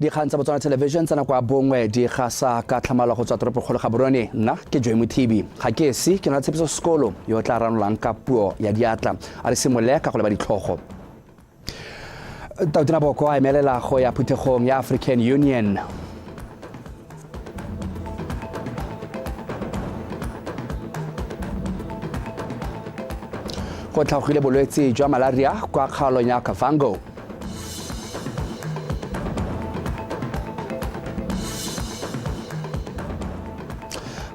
Dikgang tsa Botswana Television tsa nako ya bongwe di gasa ka tlhamalo go tswa toropokgolo Gaborone. Nna ke Joy Mothibi. Ga ke esi, ke na le Tshepiso Sekolo yo o tla ranolang ka puo ya diatla. A re simolole ka go leba ditlhogo. Tautona Boko a emelela go ya phuthegong ya African Union. Go tlhagogile bolwetse jwa malaria kwa kgaolong ya Kavango.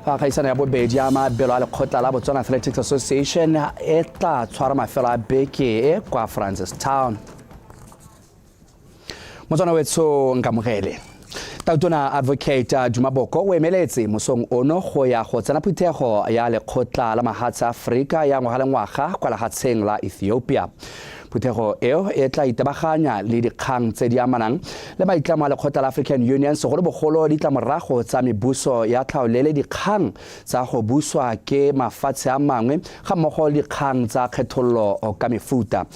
Fa kgaisano ya bobedi ya mabelo a lekgotla la Botswana Athletics Association e tla tshwara mafelo a beke e kwa Francistown. Motswana wetsho nkamogele. Tautona Advocate Duma Boko o emeletse mosong ono go ya go tsena phuthego ya lekgotla la mahatshe Aforika ya ngwaga le ngwaga kwa lehatsheng la Ethiopia. Phuthego eo e tla itebaganya le dikgang tse di amanang le maitlamo a lekgotla la African Union, segolobogolo ditlamorago tsa mebuso ya tlhaolele, dikgang tsa go buswa ke mafatshe a mangwe ga mmogo le dikgang tsa kgethololo ka mefuta.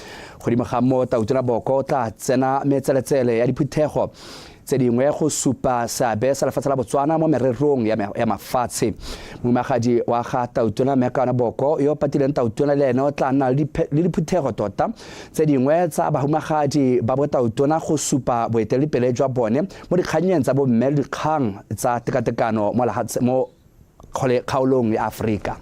Godimo ga moo, Tautona Boko o tla tsena metseletsele ya diphuthego tse dingwe go supa seabe sa lefatshe la Botswana mo mererong ya mafatshe. Mohumagadi wa ga Tautona Mme Kaone Boko yo patileng Tautona le ene o tla nna le diphuthego tota tse dingwe tsa bahumagadi ba botautona go supa boeteledipele jwa bone mo dikgannyeng tsa bomme le dikgang tsa tekatekano mo kgaolong ya Aforika.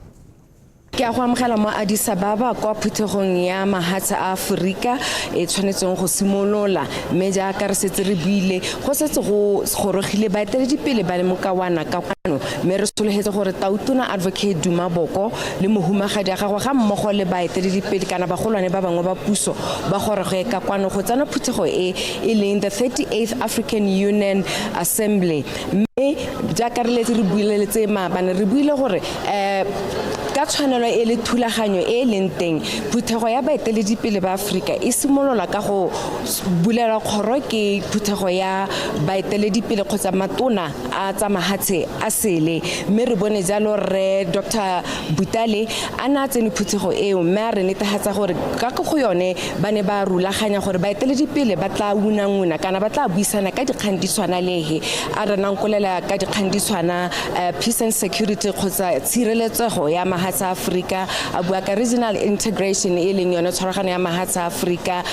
Ke a go amogela mo Addis Ababa kwa phuthegong ya mahatshe a Aforika e tshwanetseng go simolola, mme jaaka re setse re buile, go setse go gorogile baeteledipele ba le mokawana ka kwano, mme re sologetse gore Tautona Advocate Duma Boko le mohumagadi a gagwe ga mmogo le baeteledipele kana bagolwane ba bangwe ba puso ba goroge ka kwano go tsena phuthego e e leng the 38th African Union Assembly. Mme jaaka re letse re buileletse maabane, re buile gore ka tshwanelo e le thulaganyo e e leng teng, phuthego ya baeteledipele ba Aforika e simolola ka go bulelwa kgoro ke phuthego ya baeteledipele kgotsa matona a tsa mahatshe a sele. Mme re bone jalo Rre Doctor Butale a ne a tsene phuthego eo, mme a re netefatsa gore ka go yone ba ne ba rulaganya gore baeteledipele ba tla ngunanguna kana ba tla buisana ka dikgang di tshwana le he a re nankolela ka dikgang di tshwana peace and security kgotsa tshireletsego ya mahatshe a Aforika, a bua ka regional integration e leng yone tshwaragano ya mahatshe a Aforika,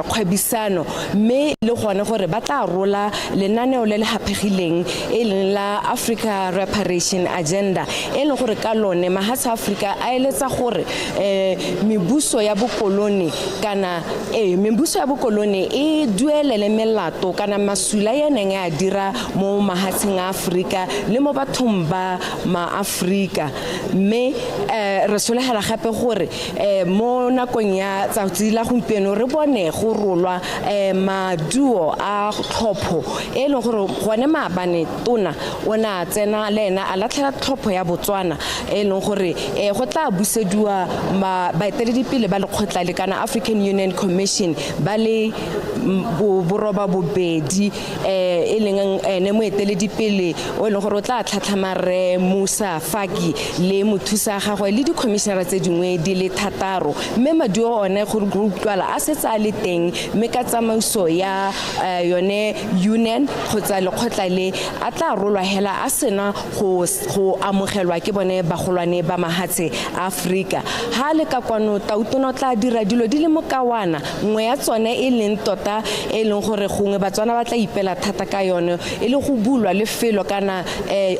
kgwebisano, mme le gone gore ba tla rola lenaneo le le haphegileng e leng la Africa Reparation Agenda e leng gore ka lone mahatshe a Aforika a eletsa gore mebuso ya bokolone kana ee mebuso ya bokolone e duelele melato kana masula ya neng a dira mo mahatsheng a Aforika le mo bathong ba maAforika. Mme re solegela gape gore mo nakong ya tsatsi la gompieno re bone go rolwa maduo a tlhopho e leng gore gone maabane tona o ne a tsena le ena a latlhela tlhopho ya Botswana e leng gore go tla busediwa baeteledipele ba lekgotla le kana African Union Commission ba le boroba bobedi, e leng ene moeteledipele o e leng gore o tla tlhatlhama Rre Musa Faki le mothusa gagwe le dikhomišenara tse dingwe di le thataro. Mme maduo one go utlwala a setse a le teng, mme ka tsamaiso ya yone union kgotsa lekgotla le a tla rolwa hela a sena go amogelwa ke bone bagolwane ba mahatshe a Aforika. Ha le ka kwano Tautona o tla dira dilo di le mokawana, nngwe ya tsone e leng tota e leng gore gongwe Batswana ba tla ipela thata ka yone e le go bulwa lefelo kana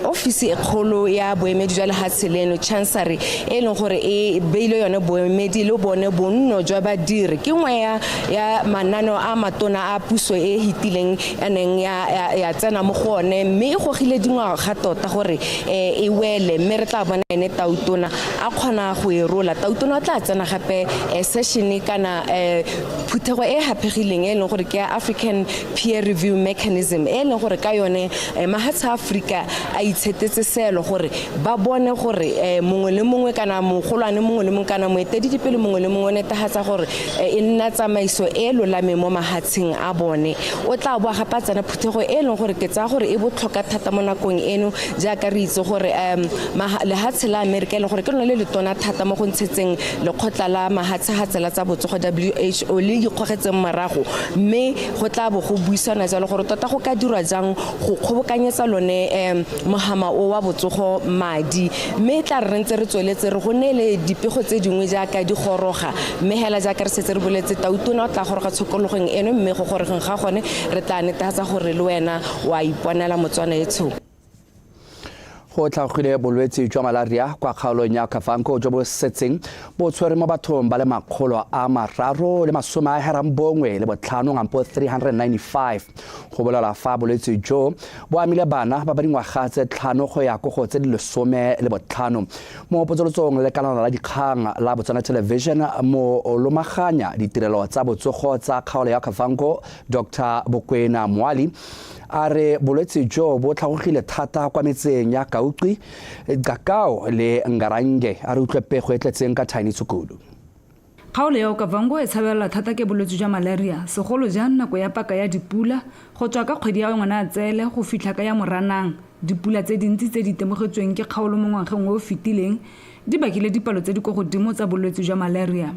ofisi e kgolo ya boemedi jwa lehatshe leno, Chancery, e leng gore e beile yone boemedi le bone bonno jwa badiri. Ke nngwe ya mananeo a matona a puso e hitileng ya neng ya tsena mo go one, mme e gogile dingwaga tota gore e wele, mme re tla bona ene Tautona a kgona go e rola. Tautona o tla tsena gape session kana phuthego e haphegileng e leng gore ke ya African Peer Review Mechanism, e leng gore ka yone mahatshe a Aforika a itshetetse seelo gore ba bone gore mongwe le mongwe kana mogolwane mongwe le mongwe kana moeteledipele mongwe le mongwe o netefatsa gore e nna tsamaiso e lolameng mo mahatsheng a bone. O tla boa gape a tsena phuthego e leng gore ke tsaya gore e botlhokwa thata mo nakong eno, jaaka re itse gore lehatshe la Amerika e leng gore ke lone le letona thata mo go ntshetseng lekgotla la mahatshehatshe la tsa botsogo WHO le ikgogetseng morago, mme go tla bo go buisana jalo gore tota go ka dirwa jang go kgobokanyetsa lone mogama o wa botsogo madi. Mme e tla re re ntse re tsweletse re go neele dipego tse dingwe jaaka di goroga. Mme hela jaaka re setse re boletse, Tautona o tla goroga tshokologong eno, mme go gorogeng ga gone re tla netefatsa gore le wena wa iponela, motswana etsho. Go tlhagogile bolwetse jwa malaria kwa kgaolong ya Okavango jo bo setseng bo tshwere mo bathong ba le 395, ngampo 395. Go bolelwa fa bolwetse jo bo amile bana ba ba dingwaga tse 5 go ya ko go tse di 15. Mo potsolotsong le kanala la dikgang la Botswana Television, mo lomaganya ditirelo tsa botsogo tsa kgaolo ya Okavango, Dr Bokwena Moali, a re bolwetse jo bo tlhagogile thata kwa metseng ya Kauqwi, Kakao le Ngarange. A re utlwe pego e tletseng ka Tiny Tshukudu. Kgaolo ya Okavango e tshabelela thata ke bolwetse jwa malaria, segolo jang nako ya paka ya dipula, go tswa ka kgwedi ya Ngwanatsele go fitlha ka ya Moranang. Dipula tse dintsi tse di itemogetsweng ke kgaolo mo ngwageng o o fetileng di bakile dipalo tse di kwa godimo tsa bolwetse jwa malaria.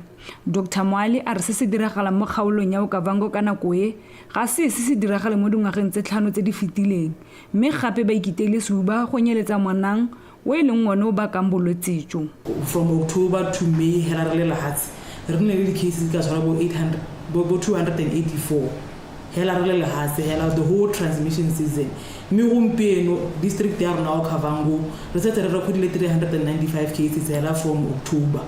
Dr Moali a re se se diragalang mo kgaolong ya Okavango ka nako e ga se ese se diragale mo dingwageng tse 5 tse di fetileng, mme gape ba ikiteile sehuba go nyeletsa monang o e leng one o bakang bolwetse jo. From October to May hela re le lehatshe re nne le di-cases di ka tshwara bo 800, bo 284 hela re le lehatshe, hela the whole transmission season. Mme gompieno district ya rona Okavango re setse re recordile 395 cases hela from October.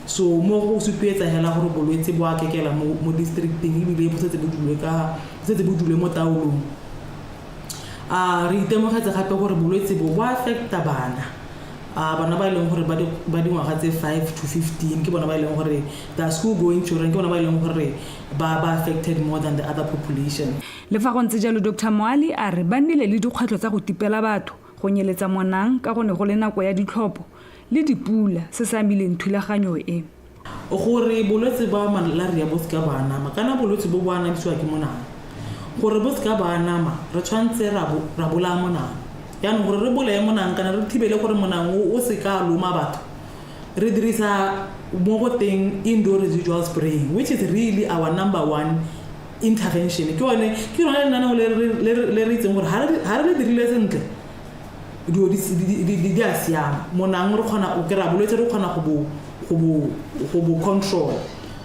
So mo go supietsa hela gore bolwetse bo a kekela mo districteng, ebile bo setse bo dule ka setse bo dule mo taolong. A re itemogetse gape gore bolwetse bo bo affecta bana, a bana ba e leng gore ba dingwaga tse 5 to 15, ke bona ba e leng gore the school going children, ke bona ba e leng gore ba affected more than the other population. Le fa go ntse jalo, Dr Moali a re ba nnile le dikgwetlho tsa go tipela batho go nyeletsa monang ka go ne go le nako ya ditlhopho le dipula, se se amileng thulaganyo e. Gore bolwetse ba malaria bo seka ba anama, kana bolwetse bo bo anamisiwa ke monang, gore bo seka ba anama re tshwanetse ra bolaya monang. Jaanong gore re bolaye monang kana re thibele gore monang o seka loma batho, re dirisa mo go teng indoor residual spraying, which is really our number one intervention. Ke one, ke lone lenaneo le re itseng gore ha re le dirile sentle, dilo di a siama. Monang re kgona o kry-a bolwetse, re kgona go bo control.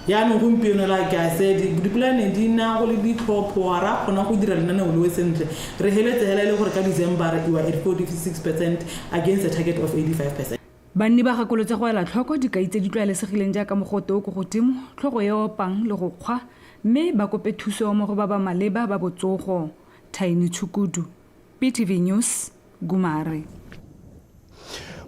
Yaanong gompieno, like I said, dipula ne di na go le ditlhopho, ga ra kgona go dira lenaneo leo sentle. Re heletse hela e le gore ka December we were at 46% against a target of 85%. Banni ba gakolotse go ela tlhoko dikai tse di tlwaelesegileng jaaka mogote o ko godimo, tlhogo e opang le go kgwa, mme ba kope thuso mo go ba ba maleba ba botsogo. Tiny Tshukudu, BTV News, Gumare.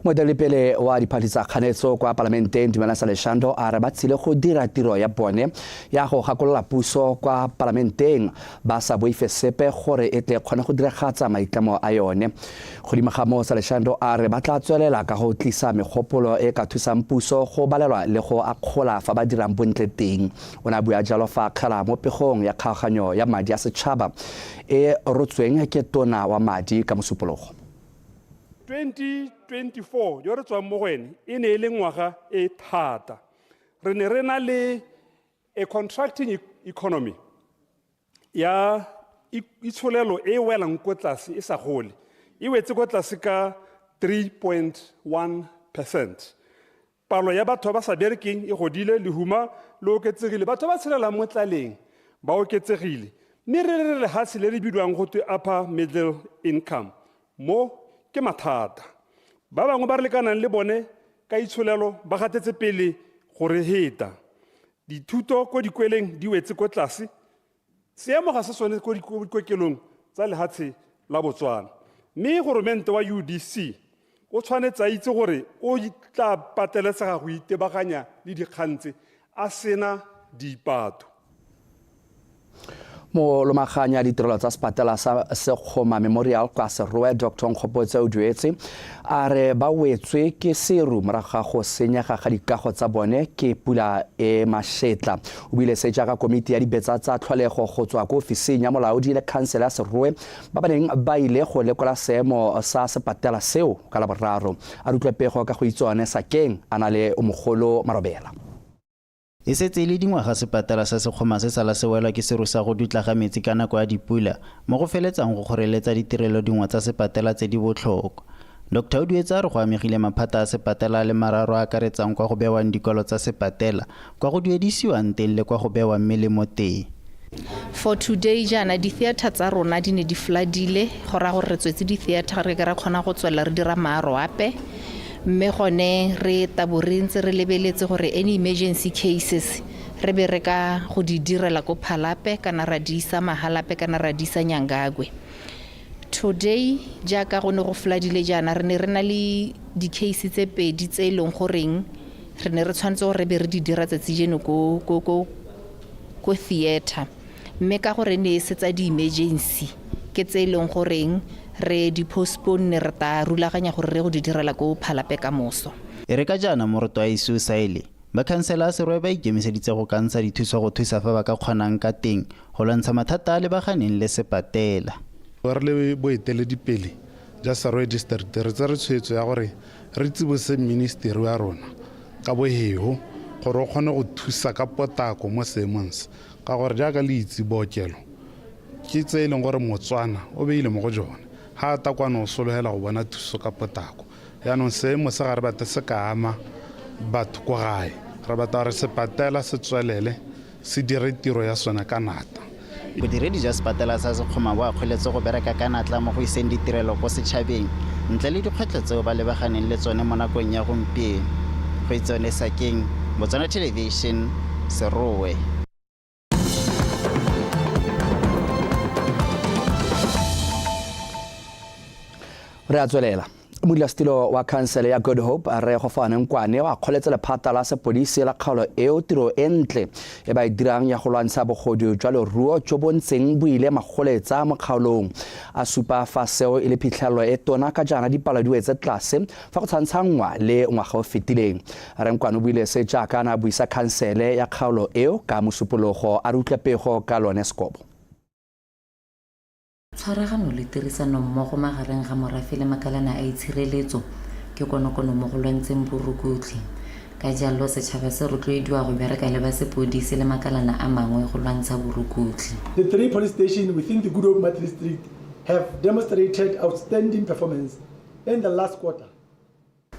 Moeteledipele wa diphathi tsa kganetso kwa palamenteng, Dumelang Saleshando, a re ba tsile go dira tiro ya bone ya go gakolola puso kwa palamenteng ba sa boife sepe gore e tle kgone go diragatsa maitlamo a yone. Godimo ga moo, Saleshando a re ba tla tswelela ka go tlisa megopolo e ka thusang puso go balelwa le go akgola fa ba dirang bontle teng. O ne a bua jalo fa kgela mo pegong ya kgaoganyo ya madi a setšhaba e rotsweng ke tona wa madi ka Mosupologo. 2024 yo re tswang mo go ene e ne e le ngwaga e thata. Re ne re na le a contracting economy ya itsholelo e welang ko tlase, e sa gole, e wetse ko tlase ka 3.1%. Palo ya batho ba ba sa berekeng e godile, lehuma le oketsegile, batho ba tshelelang mo tlaleng ba oketsegile, mme re re lehatshe le le bidiwang go twe upper middle income mo ke mathata. Ba bangwe ba re lekanang le bone ka itsholelo ba gatetse pele go re heta. Dithuto ko dikweleng di wetse ko tlase, seemo ga se sone ko dikokelong tsa lehatshe la Botswana, mme goromente wa UDC o tshwanetse a itse gore o tla pateletsega go itebaganya le dikgang tse a sena diipato. Mo lomaganya ditirelo tsa sepatela sa Sekgoma Memorial kwa Serowe, Dr Nkgopotse o duetse, a re ba wetswe ke seru morago ga go senyega ga dikago tsa bone ke pula e mašetla. O buile se jaaka komiti ya dibetsa tsa tlholego go tswa ko ofising ya molaodi le khansele ya Serowe ba ba neng ba ile go lekola seemo sa sepatela seo ka Laboraro. A re utlwe pego ka go itsone Sakeng a na le o mogolo Marobela. E setse e le dingwaga sepatela sa Sekgoma se sala se welwa ke seru sa go dutla ga metsi ka nako ya dipula mo go feletsang go kgoreletsa ditirelo dingwe tsa sepatela tse di botlhokwa. Dr Oduetse a re go amegile maphata a sepatela a le mararo a akaretsang kwa go bewang dikwalo tsa sepatela, kwa go duedisiwang teng le kwa go bewang melemo teng. For today jaana di-theatre tsa rona di ne di floodile, go raya gore re tswetse di-theatre re ke ra kgona go tswelela re dira maaro ape, mme gone re tabo re ntse re lebeletse gore any emergency cases re be re ka go di direla ko Phalape kana ra di isa Mahalape kana ra di isa Nyangagwe. Today jaaka go ne go floodile jaana re ne re na le di-case tse pedi tse e leng goreng re ne re tshwanetse gore re be re di dira tsatsi jeno ko ko ko ko theatre, mme ka gore ne e se tsa di-emergency ke tse e leng goreng re di postpone, re ta rulaganya gore re go di direla ko Phalape ka moso. E re ka jaana moroto a ise o saele, ba khansela ya Serowe ba ikemiseditse go ka ntsha dithuso go thusa fa ba ka kgonang ka teng go lwantsha mathata a lebaganeng le sepatela. Re le boeteledipele ja Serowe District re tsere tshwetso ya gore re tsibose ministeri wa rona ka boheo gore o kgone go thusa ka potlako mo seemong se, ka gore jaaka le itse bookelo ke tse e leng gore Motswana o beile mo go jone, ga a ta kwano o sologela go bona thuso ka potlako. Jaanong seemo se ga re batle se ka ama batho ko gae, re batla gore sepatela se tswelele se dire tiro ya sone ka natla. Bodiredi jwa sepatela sa Sekgoma bo akgoletse go bereka ka natla mo go iseng ditirelo ko setšhabeng ntle le dikgwetlho tseo ba lebaganeng le tsone mo nakong ya gompieno. Go itsone Sakeng, Botswana Television, Serowe. Re a tswelela. Modulasetilo wa khansele ya Good Hope Rre Gofane Nkwane o akgoletse lephata la sepodisi la kgaolo eo tiro e ntle e ba e dirang ya go lwantsha bogodu jwa leruo jo bo ntseng bo ile magoletsa mo kgaolong. A supa fa seo e le phitlhelelo e tona ka jaana dipalo di wetse tlase fa go tshwantshanngwa le ngwaga o fetileng. Rre Nkwane o buile se jaaka a ne a buisa khansele ya kgaolo eo ka Mosupologo, a re utlwe pego ka lone Sekobo. Tshwaragano le tirisanommogo magareng ga morafe le makalana a itshireletso ke konokono mo go lwantsheng borukutlhi. Ka jalo setšhaba se rotloediwa go bereka le ba sepodisi le makalana a mangwe go lwantsha borukutlhi. The three police stations within the Good Hope District have demonstrated outstanding performance in the last quarter.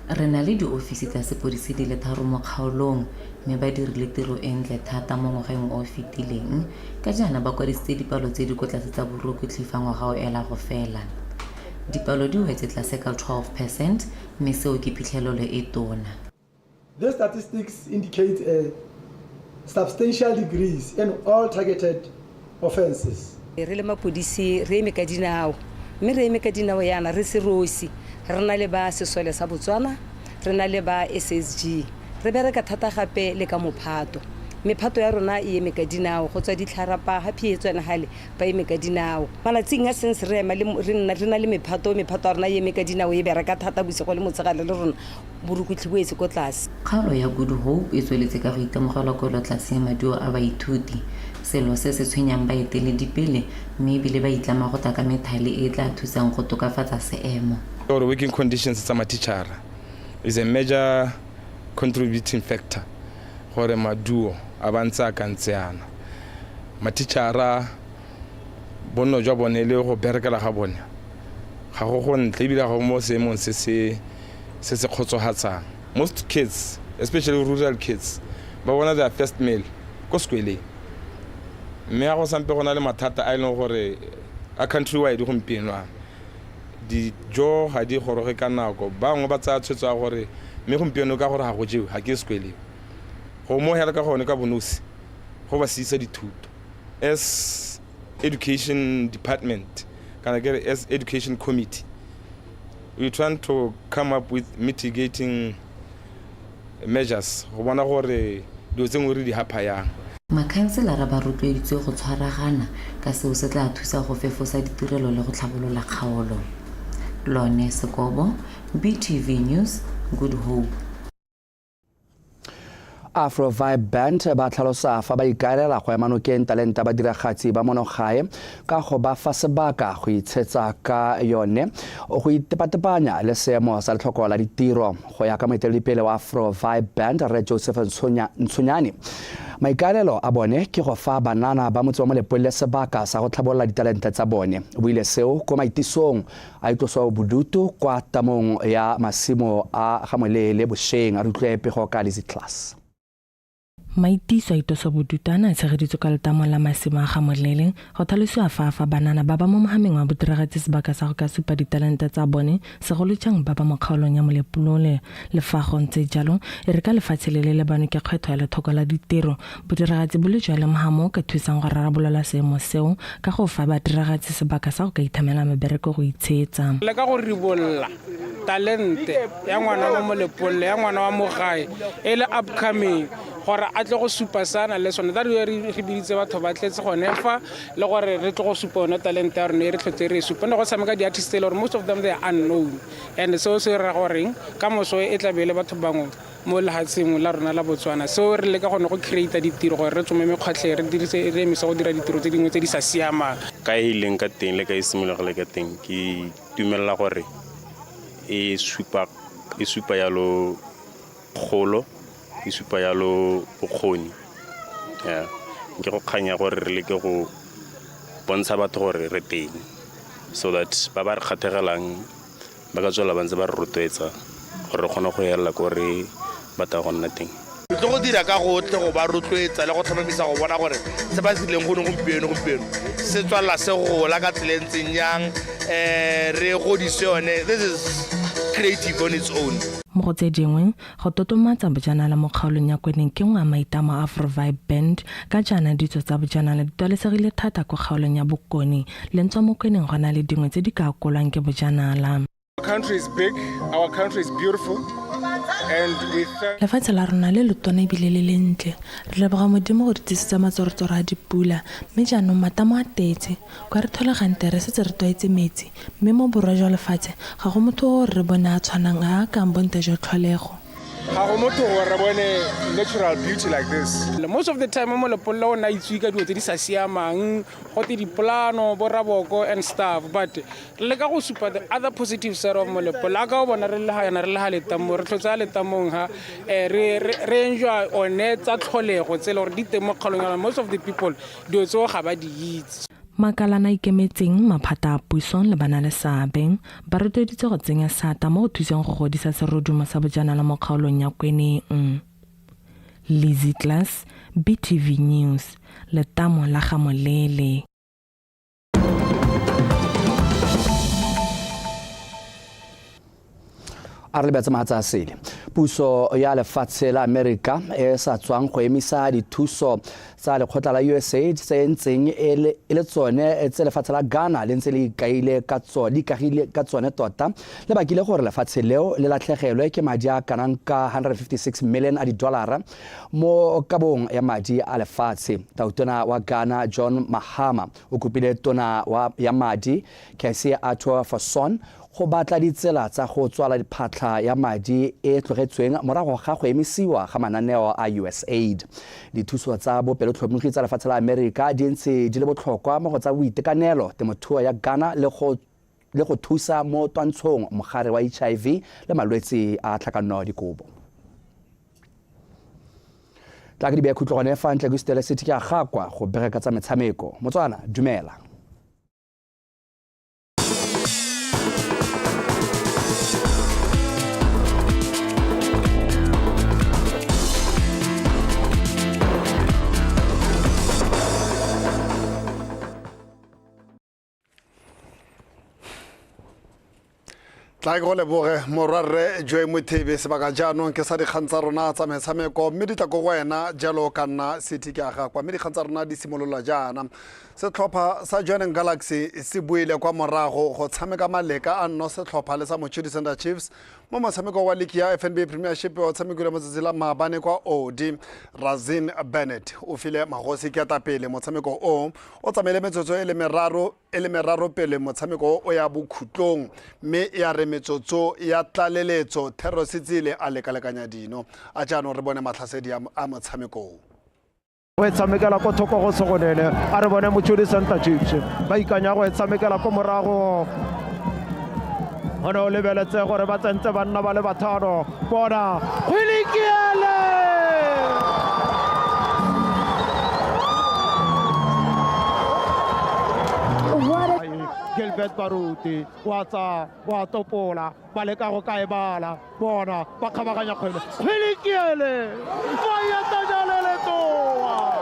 Re na le diofisi tsa sepodisi di le tharo mo kgaolong mme ba dirile tiro e ntle thata mo ngwageng o o fetileng ka jaana ba kwadisitse dipalo tse di ko tlase tsa borukutlhi fa ngwaga o ela go fela. Dipalo di wetse tlase ka 12 percent mme seo ke phitlhelelo e tona. The statistics indicate a substantial decrease in all targeted offences. Re le mapodisi re eme ka dinao, mme re eme ka dinao yana re se rosi, re na le ba sesole sa Botswana, re na le ba SSG, re bereka thata gape le ka mophato. Mephato ya rona e eme ka dinao go tswa ditlharapa ga phie tswana gale ba eme ka dinao. Malatsing a since re ema le re nna re na le mephato, mephato ya rona e eme ka dinao e bereka thata bosigo le motshegare le rona borukutlhi bo etse ko tlase. Kgaolo ya Good Hope e tsweletse ka go itemogela kwelotlase ya maduo a baithuti, selo se se tshwenyang baeteledipele mme ebile ba itlama go tla ka methale e e tla thusang go tokafatsa seemo. Gore working conditions tsa mathichara is a major contributing factor gore maduo a ba ntse a ka ntse yana. Mathichara bonno jwa bone le go berekela ga bone ga go go ntle ebile ga go mo seemong se se se se kgotsofatsang. Most kids, especially rural kids, ba bona their first meal ko sekweleng, mme ga go sampe go na le mathata a e leng gore a country wide gompieno a dijo ga di goroge ka nako. Bangwe ba tsaya tshwetso ya gore mme gompieno ka gore ga go jewe ga ke ye sekweleng, go mo hela ka gone ka bonosi go ba siisa dithuto. As education department kana ke re as education committee, we trying to come up with mitigating measures go bona gore dilo tse nngwe re di hapha yang. Makhanselara ba rotloeditswe go tshwaragana ka seo se tla thusa go fefosa ditirelo le go tlhabolola kgaolo. Lone Sekobo, BTV News, Good Hope. Afro Vibe Band ba tlhalosa fa ba ikaelela go ema nokeng talenta badiragatsi ba mono gae ka go ba fa sebaka go itshetsa ka yone go itepatepanya le seemo sa letlhoko la ditiro. Go ya ka moeteledipele wa Afro Vibe Band Rre Joseph Ntshonyane, maikaelelo a bone ke go fa banana ba motse wa Molepolole sebaka sa go tlhabolola ditalente tsa bone. O buile seo ko maitisong a itloso bodutu kwa tamong ya masimo a ga Moleele bosheng. A re utlwe pego ka Lizzy Class. Maitiso a itoso bodutu a ne a tshegeditswe ka letamo la masimo a ga Molele go tlhalosiwa fa a fa banana ba ba mo mohameng wa bodiragatsi sebaka sa go ka supa ditalente tsa bone, segolo jang ba ba mo kgaolong ya Molepolole. Le fa go ntse jalo, e re ka lefatshe le le lebanwe ke kgwetlho ya lethoko la ditiro, bodiragatsi bo le jwa le mohamo o ka thusang go rarabolola seemo seo ka go fa badiragatsi sebaka sa go ka ithamela mebereko go itshetsa. Le ka go ribolola talente ya ngwana wa Molepolole, ya ngwana wa mo gae e le upcoming, gore a tle go supa se a nang le sone. That way re biditse batho ba tletse gone fa, le gore re tle go supa yone talente ya rona e re tlhotse re e supa. Ne go tshameka di-artist e le gore most of them they are unknown, and seo se raya goreng ka moso e tla be e le batho bangwe mo lehatsheng la rona la Botswana. Seo re leka gone go create ditiro gore re tsome mekgwatlhe, re dirise, re emise go dira ditiro tse dingwe tse di sa siamang. Ka e leng ka teng le ka e simologile ka teng, ke itumelela gore e supa, e supa yalo kgolo, e supa yalo bokgoni. Ya, ke go kganya gore re leke go bontsha batho gore re teng, so that ba ba re kgathegelang ba ka tswelela ba ntse ba re rotloetsa gore re kgone go elela ko re batlang go nna teng. Re tlo go dira ka gotlhe go ba rotloetsa le go tlhomamisa go bona gore se ba se dirileng gone gompieno gompieno se tswelela se gola ka tsela e ntseng jang, re godise yone. This is creative on its own. Mo go tse dingwe, go totomatsa bojanala mo kgaolong ya Kweneng ke nngwe ya maitlamo a Afro Vibe Band, ka jaana ditso tsa bojanala di tlwaelesegile thata kwa kgaolong ya Bokone. Le ntswa mo Kweneng go na le dingwe tse di ka akolwang ke bojanala. Our country is big, our country is beautiful, and we thank Lefatshe la rona le letona ebile le lentle. Re leboga Modimo go re tlisetsa matsorotsoro a dipula, mme jaanong matamo a tetse. Kwa re tholegang teng re setse re tlwaetse metsi, mme mo borwa jwa lefatshe ga go motho o re bone a tshwanang a a kang bontle jwa tlholego. Ga go motho gore re bone natural beauty like this. Most of the time mo Molepolole o ne a itsewe ka dilo tse di sa siamang, gote dipolano, bo raboko and stuff, but re leka go supa the other positive side of Molepolole. A ka o bona re le ga yana, re le ga letamong, re tlhotse ga letamong ha, re enjoy one tsa tlholego tse e le gore di teng mo kgaolong ya rona. Most of the people dilo tseo ga ba di itse. Makalana a ikemetseng, maphata a puso le ba na le seabe ba rotloeditswe go tsenya seatla mo go thuseng go godisa serodumo sa bojanala mo kgaolong ya Kweneng. Lizzy Klass, BTV News, Letamo la ga Molele. A re lebetse mahatsa a sele. Puso ya lefatshe la Amerika e sa tswang go emisa dithuso tsa lekgotla la USAID tse ntseng e le tsone tse lefatshe la Ghana le ntse le ikaile ka tsone, le ikagile ka tsone tota, le bakile gore lefatshe leo le latlhegelwe ke madi a kanang ka 156 million a di-dollara mo kabong ya madi a lefatshe. Tautona wa Ghana John Mahama o kopile tona ya madi Kwasi Ato Forson go batla ditsela tsa go tswala phatlha ya madi e tlogetsweng morago ga go emisiwa ga mananeo a USAID. Dithuso tsa bopelotlhomogi tsa lefatshe la Amerika di ntse di le botlhokwa mo go tsa boitekanelo, temothuo ya Ghana le go thusa mo twantshong mogare wa HIV le malwetse a tlhakanno dikobo. Tla ke di beye khutlo gone fa ntle ke sutele city ke a gakwa go bega ka tsa metshameko. Motswana, dumela. Tla ke go leboge morwarre Joy Mothebe. Sebaka jaanong ke sa dikgang tsa rona tsa metshameko, mme di tla ko go wena jalo ka nna City ke a gakwa. Mme dikgang tsa rona di simolola jaana. Setlhopha sa Jwaneng Galaxy se buile kwa morago go tshameka maleka a nno setlhopha le sa Mochudi Center Chiefs Mo motshameko wa liki ya FNB Premiership o tshamekilwe motsatsi la maabane kwa Odi, Razin Bennett o file magosi ketapele. Motshameko o o tsamaile metsotso e le meraro e le meraro pele motshameko o ya bokhutlong, mme ya re metsotso ya tlaleletso Thero Setsile a lekalekanya dino. A jaanong re bone matlhasedi a motshameko o. Go e tshamekela ko thoko go Segonene, a re bone Mochudi Center Chiefs ba ikanya go e tshamekela ko morago. O ne o lebeletse gore ba tsentse banna ba le bathano, bona kgwele ke ele. Gilbert Baruti wa tsa wa topola, ba leka go ka e bala, bona ba kgabaganya kgwele, kgwele ke ele, ba eta jale letoa.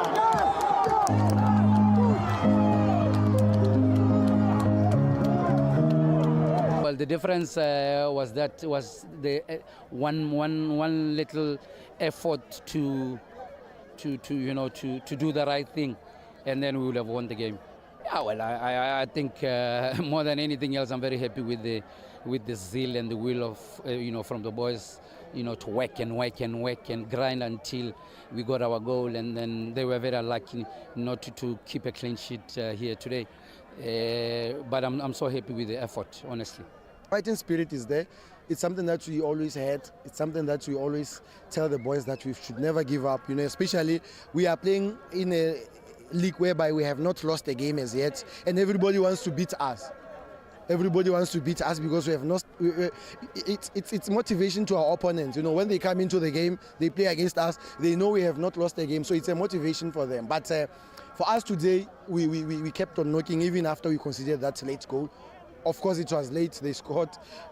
Well, the difference was that was the one little effort to do the right thing, and then we would have won the game. Yeah, well, I think more than anything else, I'm very happy with the zeal and the will of from the boys, to work and work and work and grind until we got our goal, and then they were very lucky not to keep a clean sheet here today. But I'm so happy with the effort, honestly. Fighting spirit is there. It's something that we always had. It's something that we always tell the boys that we should never give up. Especially we are playing in a league whereby we have not lost a game as yet, and everybody wants to beat us. Everybody wants to beat us because we have not. It's motivation to our opponents. When they come into the game, they play against us. They know we have not lost a game, so it's a motivation for them. But for us today, we kept on knocking even after we conceded that late goal. Of course, it was late. They scored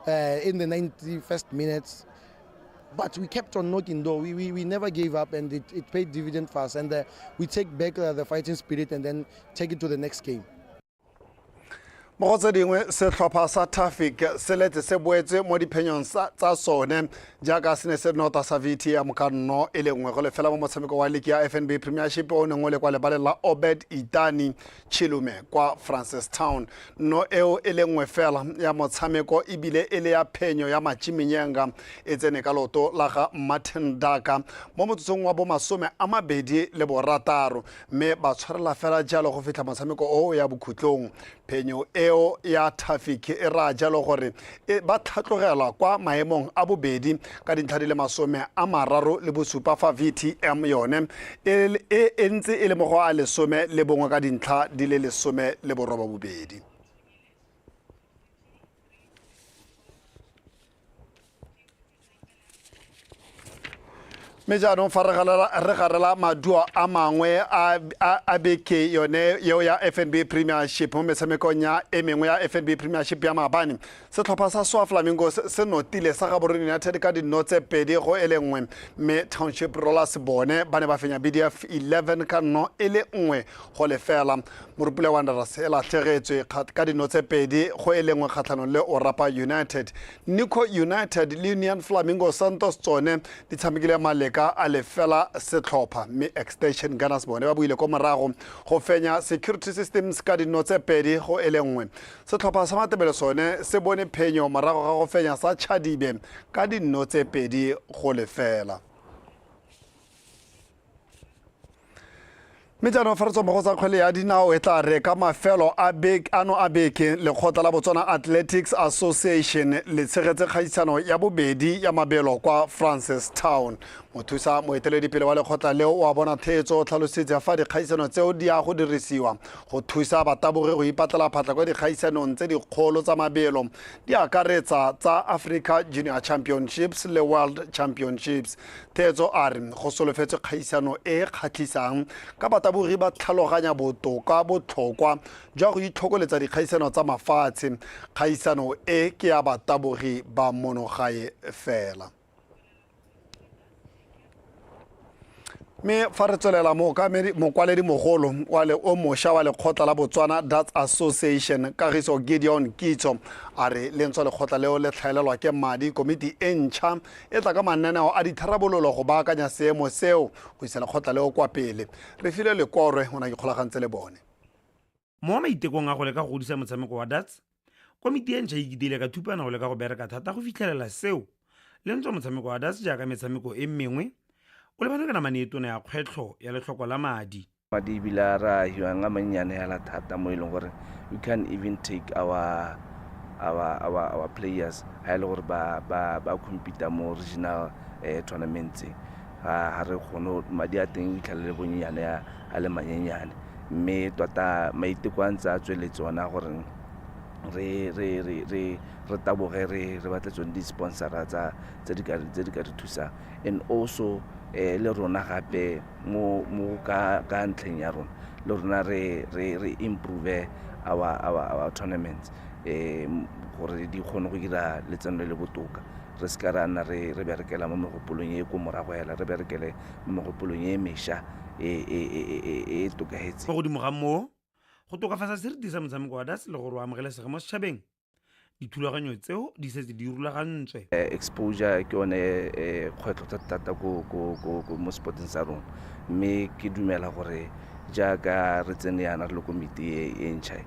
in the 91st minute. But we kept on knocking though. We never gave up, and it paid dividend for us. And we take back the fighting spirit and then take it to the next game. Mo go tse dingwe, setlhopha sa Traffic se letse se boetse mo diphenyong tsa sone jaaka se ne se nota sa VTM ka 1 e le 0 mo motshameko wa liki ya FNB Premiership o neng o le kwa lebaleng la Obed Itani Chilume kwa Francistown. No eo e le 1 ya motshameko ebile e le ya phenyo ya Matjiminyenga e tsene ka loto la ga Martin Daka mo motsotsong wa bo 26, mme ba tshwarela fela jalo go fitlha motshameko o ya bokhutlong. Phenyo eo ya Traffic e raya jalo gore ba tlhatlogela kwa maemong a bobedi ka dintlha di le 37, fa VTM yone e ntse e le mo go a 11 ka dintlha di le 18. Mme jaanong fa re garela maduo a mangwe a beke yone eo ya FNB Premiership mo metshamekong ya e mengwe ya FNB Premiership ya maabane, setlhopha sa Soa Flamingos se notile sa Gaborone United ka dino tse 2-1, mme Township Rollers bone ba ne ba fenya BDF 11 ka 1-0. Morupule Wanderers e latlhegetswe ka dino tse 2-1 kgatlhanong le Orapa United. Nico United le Union Flamingo Santos tsone di tshamekile maleka a lefela setlhopha, mme Extension Gunners bone ba buile ko morago go fenya Security Systems ka dino tse 2-1. Setlhopha sa Matebele sone se bone phenyo morago ga go fenya sa Chadibe ka dino tse 2-0. Mme jaanong fa re tswa mo go tsa kgwele ya dinao, e tla re ka mafelo ano a beke lekgotla la Botswana Athletics Association le tshegetse kgaisano ya bobedi ya mabelo kwa Francistown. Mothusa moeteledipele wa lekgotla leo o a bona theetso o tlhalositse fa dikgaisano tseo di ya go dirisiwa go thusa batabogi go ipatlela phatlha kwa dikgaisanong tse dikgolo tsa mabelo, di akaretsa tsa Africa Junior Championships le World Championships. Theetso a re go solofetswe kgaisano e kgatlhisang ka batabogi ba tlhaloganya botoka botlhokwa jwa go itlhokoletsa dikgaisano tsa mafatshe. Kgaisano e ke ya batabogi ba monogae fela. Mme fa re tswelela mokwaledi mogolo wa le o mošwa wa lekgotla la Botswana Darts Association Kagiso Gideon Kitso a re lentswe lekgotla leo le tlhaelelwa ke madi, komiti e ntšha e tla ka mananeo a ditharabololo go baakanya seemo seo go isa lekgotla leo kwa pele. Re file Lekorwe o na ikgolagantse le bone. Mo maitekong a go leka go godisa motshameko wa darts, komiti e ntšha e ikiteile ka thupana go leka go bereka thata go fitlhelela seo Le ntswa motshameko wa darts jaaka metshameko e mengwe o lebane ka namane e tona ya kgwetlho ya letlhoko la madi. Madi ebile a re a hiwang a mannyane hela thata mo e leng gore we can't even take our our our our players ha e le gore ba ba ba compete mo regional tournaments ga re kgone madi a teng itlhele le bonyenyane a le manyenyane mme tota maiteko a ntse a tsweletse ona gore re re re re re taboge re re batle tsone di-sponsora tsa tse di ka tse di ka re thusang and also le rona gape mo mo ka ka ntlheng ya rona le rona re re re improve our our our tournaments gore di kgone go dira letseno le le botoka re se ka ra nna re re berekela mo megopolong e ko morago hela re berekele mo megopolong e mešwa e e e e tokafetseng. Mo godimo ga moo, go tokafatsa seriti sa motshameko wa darts le gore o amogelesege mo setšhabeng, dithulaganyo tseo di setse di rulagantswe. Exposure ke yone kgwetlho thata-thata ko mo sporteng sa rona mme ke dumela gore jaaka re tsene yana re le komiti e ntšha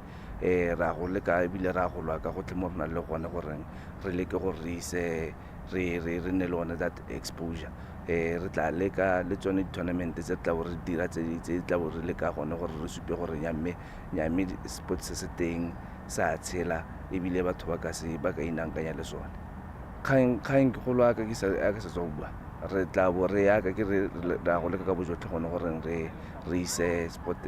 ra go leka ebile ra go lwa ka gotlhe mo re nang le gone gore re leke gore re ise re re re nne le one that exposure. Re tla leka le tsone di-tournament tse tla bo re dira tse di tla bo re leka gone gore re supe gore nya mme sport se se teng sa tshela ebile batho ba ka se ba ka inaakanya le sone. Kgang ke golo aka ke sa tswa go bua re tla bo re yaka ke re ra go leka ka bojotlhe gone gore re re ise sport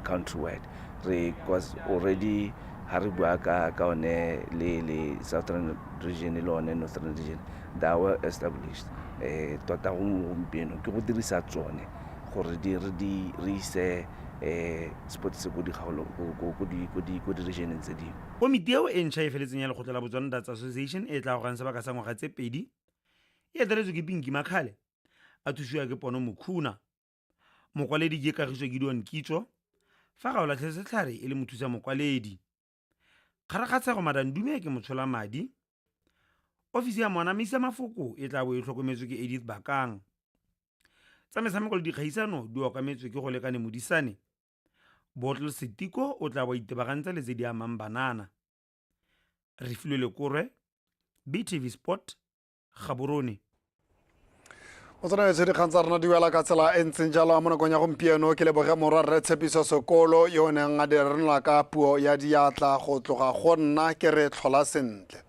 country wide re cause already ha re bua ka ka one le le southern region le one northern region they are well established. Tota go gompieno ke go dirisa tsone gore di re di re ise sport se ko dikgaolong ko di ko di ko di-regioneng tse dingwe. Komiti eo e ntšha e feletseng ya lekgotla la Botswana Darts Association e tla agogang sebaka sa ngwaga tse pedi e eteletswe ke Pinky Makhale a thusiwa ke Pono Mokhuna. Mokwaledi ke Kagiso Gideon Kitso fa ga o latlhe setlhare e le mothusa mokwaledi. Kgarakgatshego Madandume ke motshola madi. Ofisi ya moanamisa mafoko e tla bo e tlhokometswe ke Edith Bakang. Tsa metshameko le dikgaisano di okametswe ke go lekane Modisane. Bottle Setiko o tla bo itebagantse le tse di amang banana. Refilwe Lekorwe, BTV Sport, Gaborone. Motsamaisi dikgang tsa rona di wela ka tsela e ntseng jalo mo nakong ya gompieno ke leboge morwa rre Tshepiso Sekolo yo o neng a di renola ka puo ya diatla go tloga go nna ke re tlhola sentle.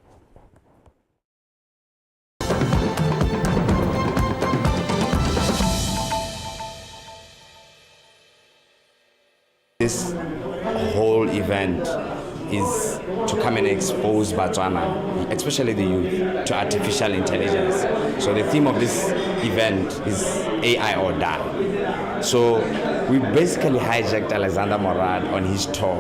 This whole event is to come and expose Botswana, especially the youth, to artificial intelligence. So the theme of this event is AI or die. So we basically hijacked Alexander Morad on his tour.